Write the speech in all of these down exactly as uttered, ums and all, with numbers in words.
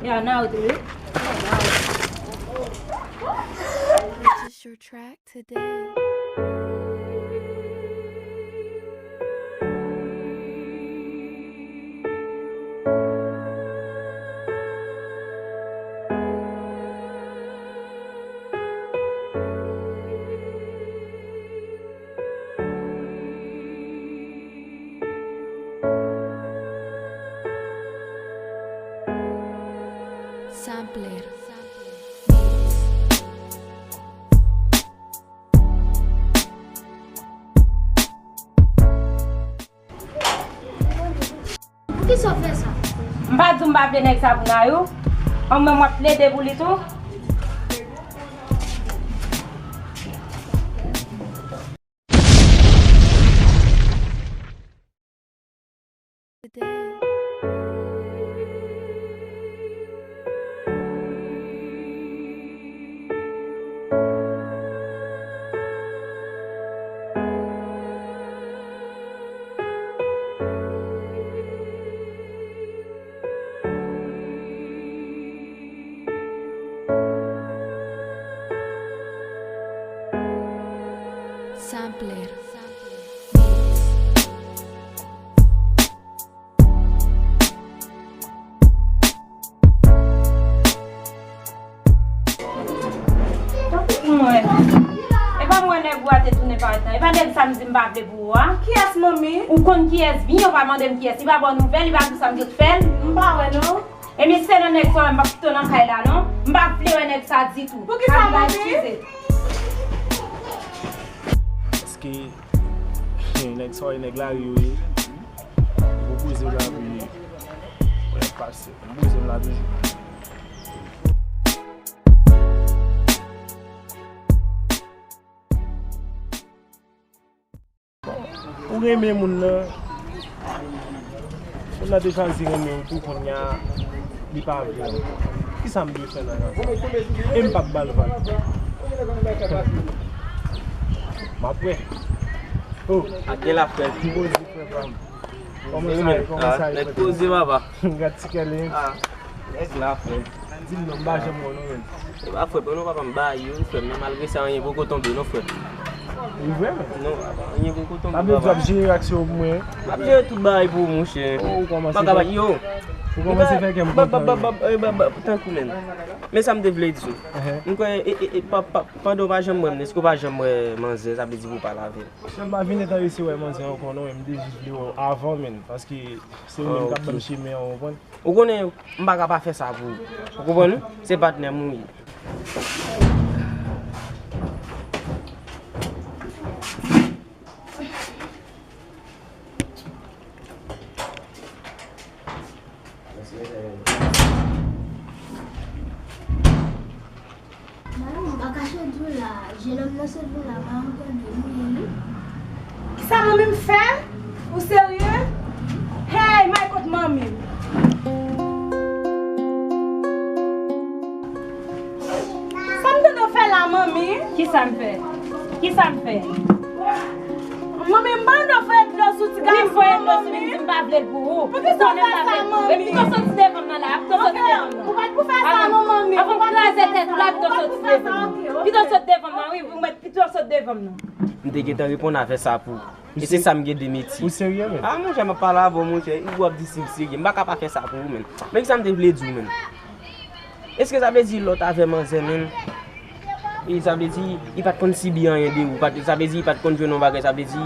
Yeah, now do it. Purchase your track today. Sampler. Poukisa w fè sa? M pa di w m pa vle nèg sa pou Nayou? An mwen m ap plede pou li tou? Today. Sampler. Mwen. E pa mwen nèg ou a te tounen parèt la. E pa nèg sa m di m pa vle pou ou a. Kiyès manmi? Ou konn kiyès byen, ou pa mande m kiyès. Li pa ba w nouvèl, li pa di w sa m sot fè l. M pa wè non. Ebyen si se nan nèg sa w wè m p ap kite w nan kay la non. M pa vle wè nèg sa ditou. Poukisa manmi? Paske nèg sa w wè nèg lari yo ye. Yo poze la pou yo. Wè pase. Yo poze m la toujou. Ou renmen moun nan. Moun nan te chwazi renmen w tou kounye a li pa vle w. Kisa m dwe fè nan sa? E m p ap ba l vag. M ap wè. Oh. Ak gen la frè. M poze frè pa m. Kòman sa ye? Kòman sa ye? Nèg poze papa. Gad ti kè li. Nèg la frè. Di m non, m pa janm wè w non menm. E pa frè, non papa, m ba yo frè, men malgre sa anyen poko tonbe non frè. Li vre menm? Non papa, anyen poko tonbe papa. Sa vle di w ap jere aksyon pou mwen? M ap jere tout bagay pou ou monchè. Oh, ou kòmanse fè yo. Ou kòmanse fè kè m kontan yo. Tankou menm. Men sa m te vle di w. M kwè e, e, e, pa, pa, pandan w pa janm wè m, èske w pa janm wè manzè, sa vle di pou w pale avè l? Monchè, m pa vin enterese wè manzè ankò non, men m te jis vle wè w avan menm, paske se ou menm k ap ban m chemen an, ou konprann? Ou konnen, m pa ka pa fè sa pou ou. Ou konprann wi? Se patnè m ou ye. Madanm, m pa kache di w la, jennonm nan sot vin la, pa antann li, wi. Kisa manmi m fè? Ou serye? Hey, may kot manmi m? Sa m tande w fè la, manmi? Kisa m fè? Kisa m fè? Manmi, m pa tande w voye dlo sou ti gason an, manmi. M pa vle l pou ou. Poukisa w fè sa, manmi? Pito soti devan m nan la, pito soti devan m nan. Ou pa t pou fè sa non, manmi. Avan m kraze tèt ou la, pito soti devan m. Pito soti devan m nan, wi, ou mèt pito soti devan m nan. M te gentan reponn avè sa pou ou. E se sa m gen de metye. Ou serye menm? A monchè, m ap pale avè w monchè, ou ap di si m serye. M pa ka pa fè sa pou ou menm. Men kisa m te vle di w menm? Èske sa vle di lòt avè manzè menm? E sa vle di, li pa t konn sibi anyen de ou, pa t, sa vle di, li pa t konn jwenn yon bagay, sa vle di,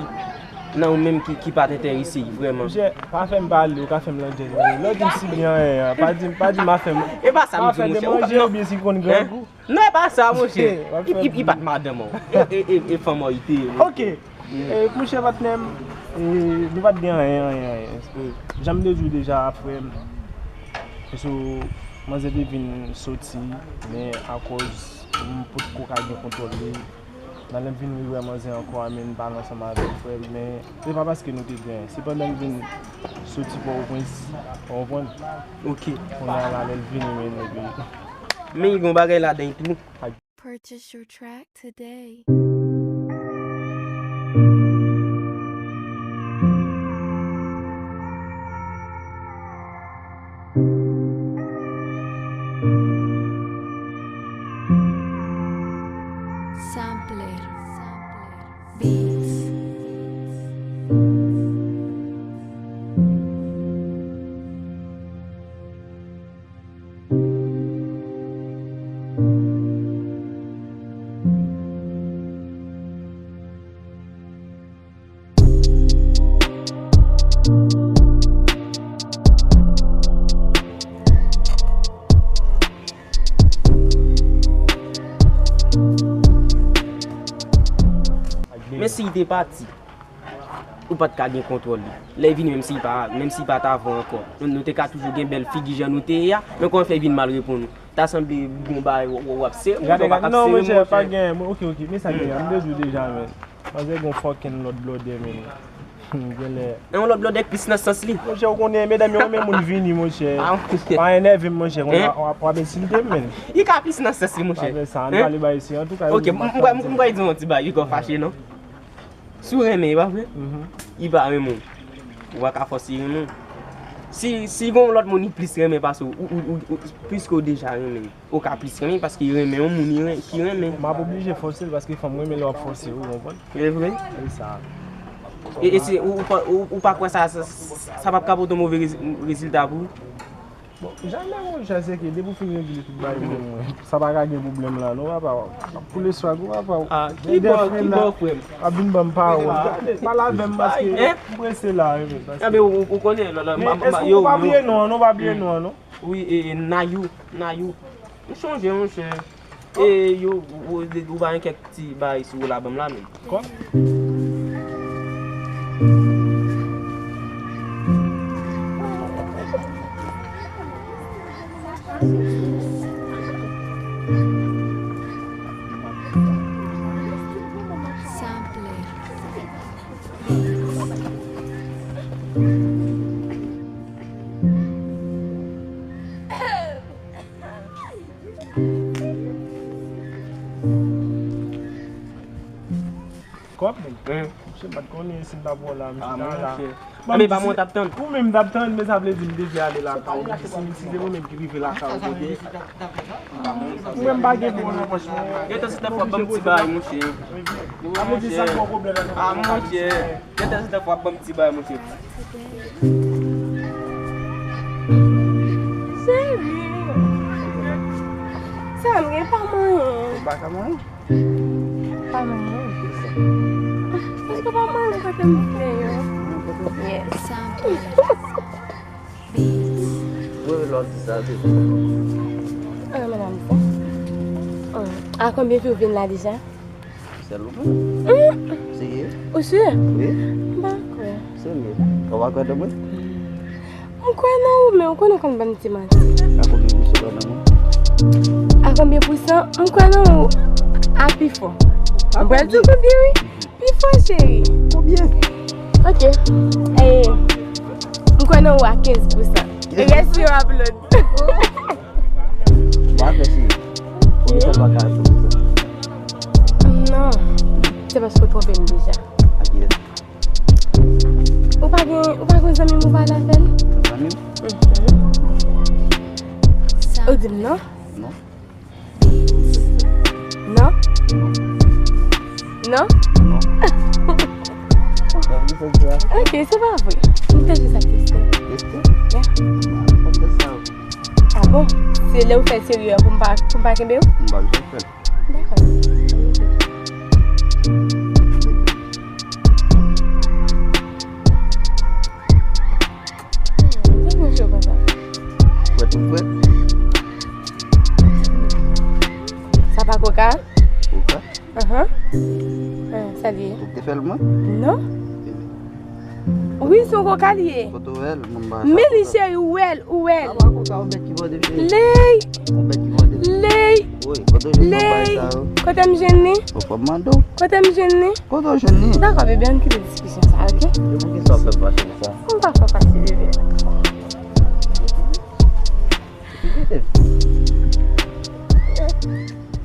nan ou menm ki, ki pa t enterese vrèman. Monchè, pa fè m pale, ou ka fè m landjèz, men lè w di m sibi anyen an, pa di, pa di m afè m. E pa sa m di, monchè. Ou pa, non. Byen si konn grangou. Non, e pa sa, monchè. Li, li, li pa t madanm ou. E, e, e, e fanm ou li te ye, monchè. Ok. E, monchè patnè m, e, nou pa t gen anyen, anyen, anyen. Jan m te di w deja, frè m, se manzè te vin soti, men akòz m potko ka gen kontwòl li, nan lè m vin rive wè manzè ankò a, men m pale ansanm avè l, frè m, men se pa paske nou te gen anyen. Se pandan m vin soti Pòtoprens, ou konprann? Ok. Kounye a la, lè l vini, men, epi. Men gen yon bagay ladan l tou. Purchase your track today. Si l te pati, ou pa t ka gen kontwòl li. Lè l vini, menm si l pa, menm si l pa t avè w ankò, nou, nou te ka toujou gen bèl figi jan nou te ye a, men kòman fè l vin mal reponn ou? Ta sanble gon bagay w, w, w ap sere, ou pa ka sere, monchè. Gade, gade, non, monchè, pa gen, ok, ok, men sa gen, m te di w deja, men. Manzè gon fucking lòt blòdè, men. Genlè. E yon lòt blòdè k plis nan sans li. Monchè, ou konnen, medam yo renmen moun vini, monchè. Ah, monchè. Pa enève m, monchè, konn w ap ensilte m, men. Li ka plis nan sans li, monchè. Pa fè sa, ann pale bay si, antouka. Ok, m pral di w yon ti bagay, pi kò fache, non. Si w renmen, e pa vre? Li pa renmen w. Ou pa ka fòse renmen w. Si, si gon lòt moun li plis renmen pase w, ou, ou, ou, ou, piske w deja renmen, ou ka plis renmen paske renmen yon moun li ren-, ki renmen. M ap oblije fòse l paske fanm renmen lè w ap fòse, ou konprann? E vre? E sa. E, e si ou, ou pa, ou, ou pa kwè sa, sa, sa p ap ka pote yon move rezi-, rezilta pou ou? Bon, jamè, monchè, se ke depi w fin regle tout bagay pou mwen, sa pa ka gen pwoblèm la, non, papa. Pou leswa, gwo papa. Ah, ki bò, ki bò, frè m? Ap vin ban m pawòl. Pale avè m paske m prese la, wi, paske. Enben, ou, ou konnen, lò, lò, men èske ou pa bliye non an, non, pa bliye non an, non? Wi, e, e, Nayou, Nayou. M chonje, monchè. E yo, ou, ou, ou ba yon kèk ti bagay sou la ban m la menm. Kòb? Sample. Kòb, men. Wi. Misye, m pa t konnen si m t ap wè w la, misye ta la. Bon, men pa mwen t ap tann. Ou menm t ap tann, men sa vle di m te vle ale lakay ou, si, si se mwen menm ki rive lakay ou kote. Ou menm pa gen pou nan pòch mwen. Gentan se tèfwa ban m ti bagay, monchè. Sa vle di sa gon pwoblèm nan. Ah, monchè. Gentan se tèfwa ban m ti bagay, monchè. Cheri. Sa m gen pa manyen. Ou pa ka manyen? Pa manyen. Paske pa manyen kote m vle yo. Yes. Wi, wi, lò di sa, wi. Ah, medam sa. Ah, a konbyen fi w vin la deja? Sèl ou menm? Serye? Ou si? Wi. M pa kwè. Serye? Ou pa kwè nan mwen? M kwè nan ou, men ou konnen w konn ban m ti manti. A konbyen pou sou nan mwen? A konbyen pousan? M kwè nan ou a pi fò. M pral di w konbyen, wi. Pi fò, cheri. Konbyen? Ok. E, m kwè nan ou a kenz pousan. Rès yo ap lòd. Bon, atò, cheri. Konbyen sa m pa ka achte pou sa? Non. Se paske w twonpe m deja. A kiyès? Ou pa gen, ou pa gen zanmi m ou pale avè l? Zanmi m? Mhm. Ou di m non? Non. Non? Non? Non. Non. Ok, se pa vre. M te jis ap teste. Teste? Yeah. Ah, pa teste sa. Ah bon? Se lè ou fè serye pou m pa, pou m pa kenbe ou? M pa bezwen fè. Dakò. Sa manje w konsa? Frèt ou frèt? Sa pa koka? Koka? Ahan. Ah, sa l ye? Ou te fè l mwen? Non. Wi, se yon koka l ye. Kote w wè l? Mwen ba sa. Men li, cheri, ou wè l, ou wè l. Sa pa koka, yon bèt ki bòde, cheri. Ley. Yon bèt ki bòde. Ley. Wi, kote w jwenn bagay sa yo? Kote m jwenn li? Ou fò m mande w. Kote m jwenn li? Kote w jwenn li? Dakò, bebe, ann kite diskisyon sa, ok? E poukisa w ap fè m fache konsa? M pa fè w fache, bebe. Epi kite.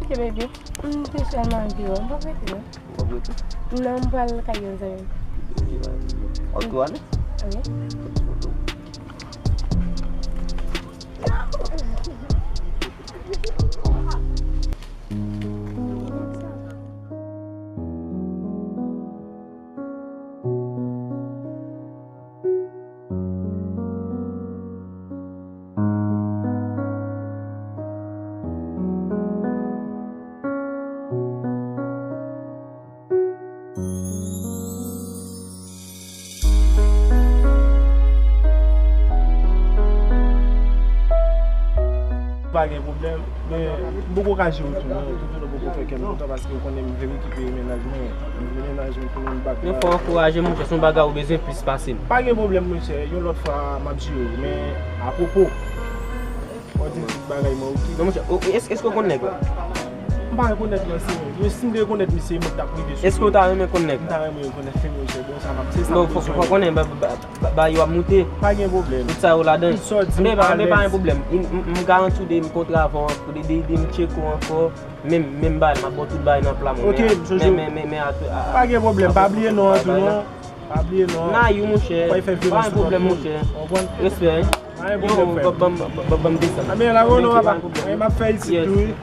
Ok, bebe. M te sèlman anvi wè w. M p ap rete, non. Ou p ap rete? Non, m pral kay yon zanmi m. Ok, bye. Ok, w ale? Wi. Pa gen pwoblèm, men m poko ka jere w tou non, toutotan w poko fè kè m kontan, paske w konnen m vle rekipe mennaj mwen, m vle mennaj mwen tounen bak. Men fò w ankouraje m, monchè, se yon bagay ou bezwen plis pase m. Pa gen pwoblèm, monchè, yon lòt fwa m ap jere w, men apwopo, w di m tout bagay mwen oke. Non, monchè, o, èske, èske w konn nèg la? M pa rekonèt non, se, men si m te rekonèt misye, mwen t ap rive sou li. Èske w ta renmen konn nèg la? M ta renmen rekonèt li, monchè, bon, sa m ap, se sa m bezwen. Non, fò, fò, fò konnen, ba, ba, ba, ba yo ap moute. Pa gen pwoblèm. Tout sa yo ladan. Tout sa w di m, men, men pa gen pwoblèm. M, m, m garanti w de m kontre avè w ankò, de, de, de m tcheke w ankò. Menm, menm bagay, m ap ba w tout bagay nan pla mwen. Ok, men, men, men, men, men, a, a, pa gen pwoblèm, pa bliye non an tou non. Pa bliye non. Nayou, monchè. Pa gen pwoblèm, monchè. Respè, hein. Pa gen pwoblèm, frè. Yo, ban, ban, ban, ban m desann. A, men la, non, pa gen pwoblèm. M ap fè isit tou, wi.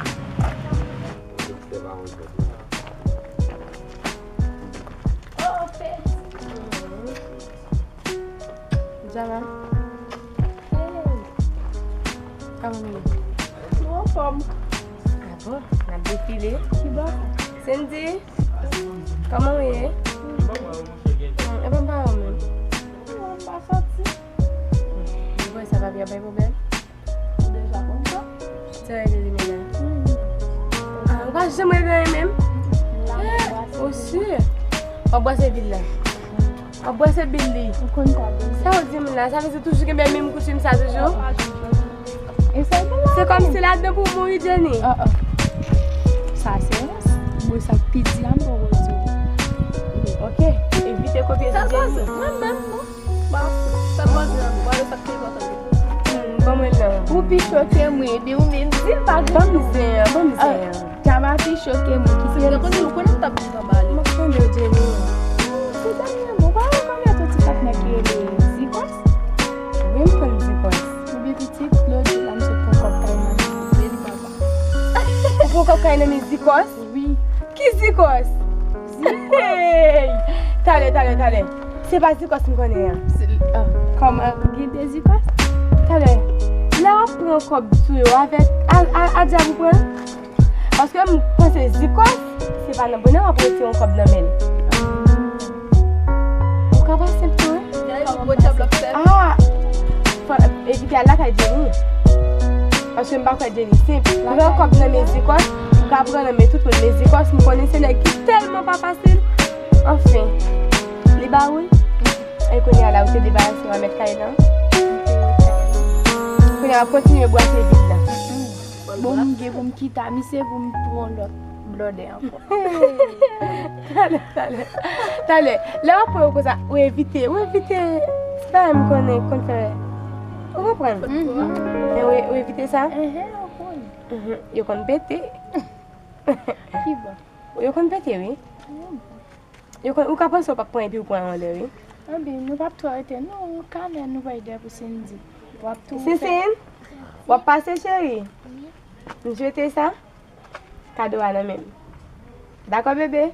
Jama. Hey. Kòman w ye? Mwen anfòm. A bon? N ap defile. Kibò? Cindy. Kòman w ye? Hmm, epa m pa wè w menm. Mwen pa sòti. Mwen kwè sa papi ap bay pwoblèm. Ou deja konn sa. Sa rele li menaj. Ah, ou pa janm rele anyen menm. Eh, o si. W ap bwase bil la. W ap bwase bil li. Ou konn sa, bon. Sa w di m la, sa vle di toujou gen menm koutim sa toujou? E sa gen la. Se kòmsi ladan pou w mouri, Jenny. Ah, ah. Sa se yon, mwen sa pi di a m poko di w. Ok, evite kopye di Jenny. Mwen menm, non. Ba, sa m panse an, ba, sa k pi enpòtan. Hmm, ban mwen nan. Ou pi cho ke mwen, ebyen ou menm di l pa gen cho. Ban m zen an, ban m zen an. Jama pi cho ke mwen, ki se. Mwen konn, mwen konn m t ap viv anba li. M ap tande w, Jenny. Se dènye mo, pa rekonèt yon ti patnè ki rele Zikòs? Wi, m konn Zikòs. Ebyen pitit, lòt jou la, m sot pran kòb kay nan men li, papa. Ou pran kòb kay nan men Zikòs? Wi. Ki Zikòs? Zikòs. Hey! Talè, talè, talè. Se pa Zikòs m konnen an. Se, ah, kòman? Gen de Zikòs? Talè. Lè w ap pran kòb sou yo avèk a, a, a dyab ou pran? Paske m panse Zikòs, se pa nan bonè w ap retire yon kòb nan men l. Ou ka pase m tou, wi. Ah! Fò, evite al lakay Jenny. Paske m pa kwè Jenny senp. Pran kòb nan men Zikòs, ou ka pran nan men tout moun. Men Zikòs, m konnen se nèg ki tèlman pa fasil. Anfen, li ba ou l. E kounye a la, ou te debarase w a mèt kay lan. Kounye a, w ap kontinye bwase vid la. Bon, m gen pou m kite a misye pou m pran lòt blòdè ankò. Talè, talè. Talè. Lè w ap pran yo konsa, ou evite, ou evite. Se pa m konnen, konn fè. Ou konprann? Mhm. Men ou, ou evite sa? Enhen, ou konn. Mhm. Yo konn pete. Ki bò? Yo konn pete, wi. Yo konn, ou ka panse w p ap pran epi ou pran anlè, wi. Anben, nou p ap twò rete, non, kanè nou pral dèyè pou Cindy. W ap tou fè. Sinsin, w ap pase, cheri? M jete sa? Kado a nan men m. Dakò, bebe?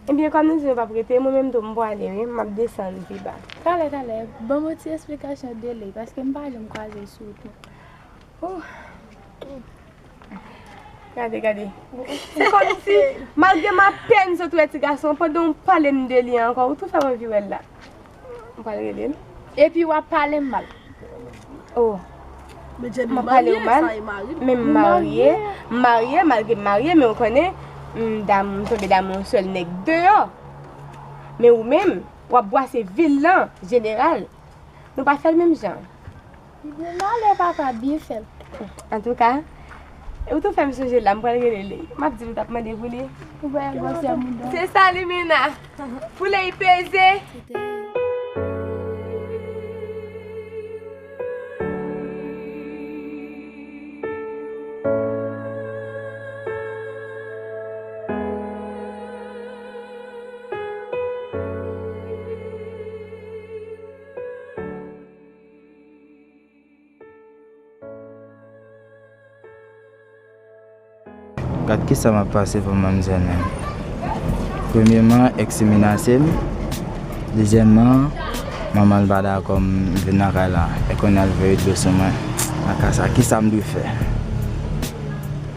Ebyen, kòm nou di nou p ap rete, mwen menm tou, m prale, wi. M ap desann pi ba. Talè, talè, ban m yon ti esplikasyon de li, paske m pa janm kwaze l sou wout mwen. Oh. Gade, gade. Se kòmsi, malgre m apèn sot wè ti gason, pandan w pale m de li ankò, ou tou fè m anvi wè l la. M pral rele l. Epi w ap pale m mal. Oh. M ap pale w mal, men m marye. M marye, malgre m marye, men ou konnen, m dam-, m tonbe damou yon sèl nèg deyò. Men ou menm, w ap bwase vil lan, jeneral. Nou pa fè l menm jan. Li gen malè, papa, byen fè l. Antouka, ou tou fè m sonje la, m pral rele li. M ap di l ou t ap mande pou li. Ou pa wè gwosè mouda. Se sa, Limena. Poulèy peze. Gad kisa m ap pase pou manmzèl menm. Premyeman, èks li menase m. Dezyèmman, manman l pa dakò m vin lakay la. E kounye a l voye dlo sou mwen. Nan ka sa, kisa m dwe fè?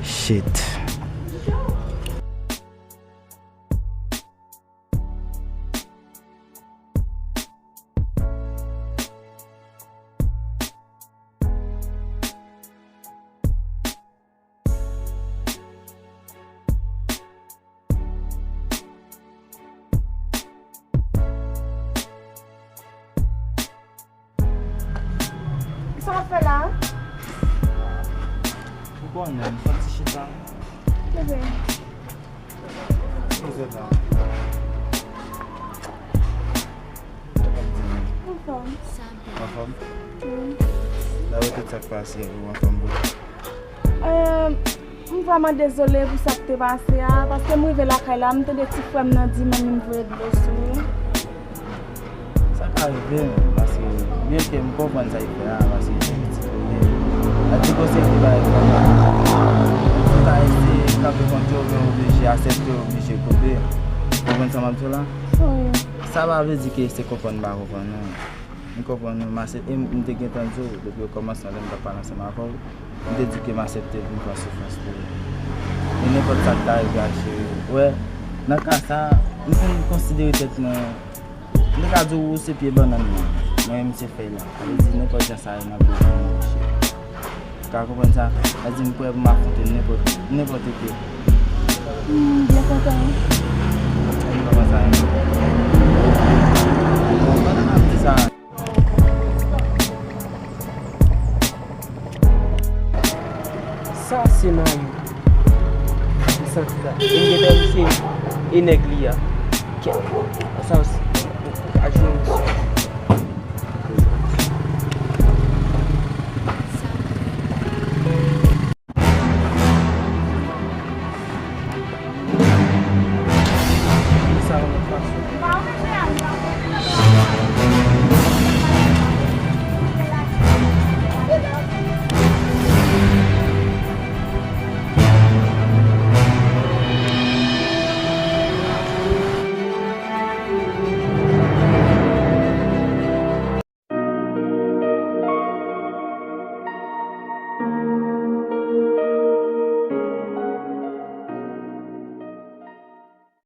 Shit. Konnen, m soti chita. Bebe. Koze la. Anfòm? Anfòm? Wi. Dapre tout sa k pase, ou anfòm vre? Euh, m vrèman dezole pou sa k te pase a, paske m rive lakay la, m tande ti frè m nan di manmi m voye dlo sou li. Sa ka rive, men, paske byenke m konprann sa l fè a, paske se pitit li ye. Sa di konsèy li bay vrèman. Si w ta eseye kanpe kont yo, men w oblije aksepte, w oblije koube. Ou konprann sa m ap di w la? Wi. Sa pa vle di ke se konprann m pa konprann, non. M konprann ou, m aksepte, e m, m te gentan di w, depi okòmansman, lè m t ap pale ansanm avè w, m te di ke m aksepte pou m pran soufrans pou ou. E nenpòt sa k ta rive a, cheri, ou wè, nan ka sa a, m fin konsidere tèt mwen, m te ka di w ou se pye bannann nan, mwen menm se fèy la. Sa vle di, nenpòt jan sa ye, m ap bezwen ou, cheri. Ou ka konprann sa? Sa di m prè pou m afwonte nenpòt, nenpòt epè. Hmm, m byen kontan wi. Sa di m konprann sa, wi. Bon, pandan n ap di sa, sa se Mayo. Li santi sa. E m gentan di se e nèg li a. Kèt. Sa osi. A jwe.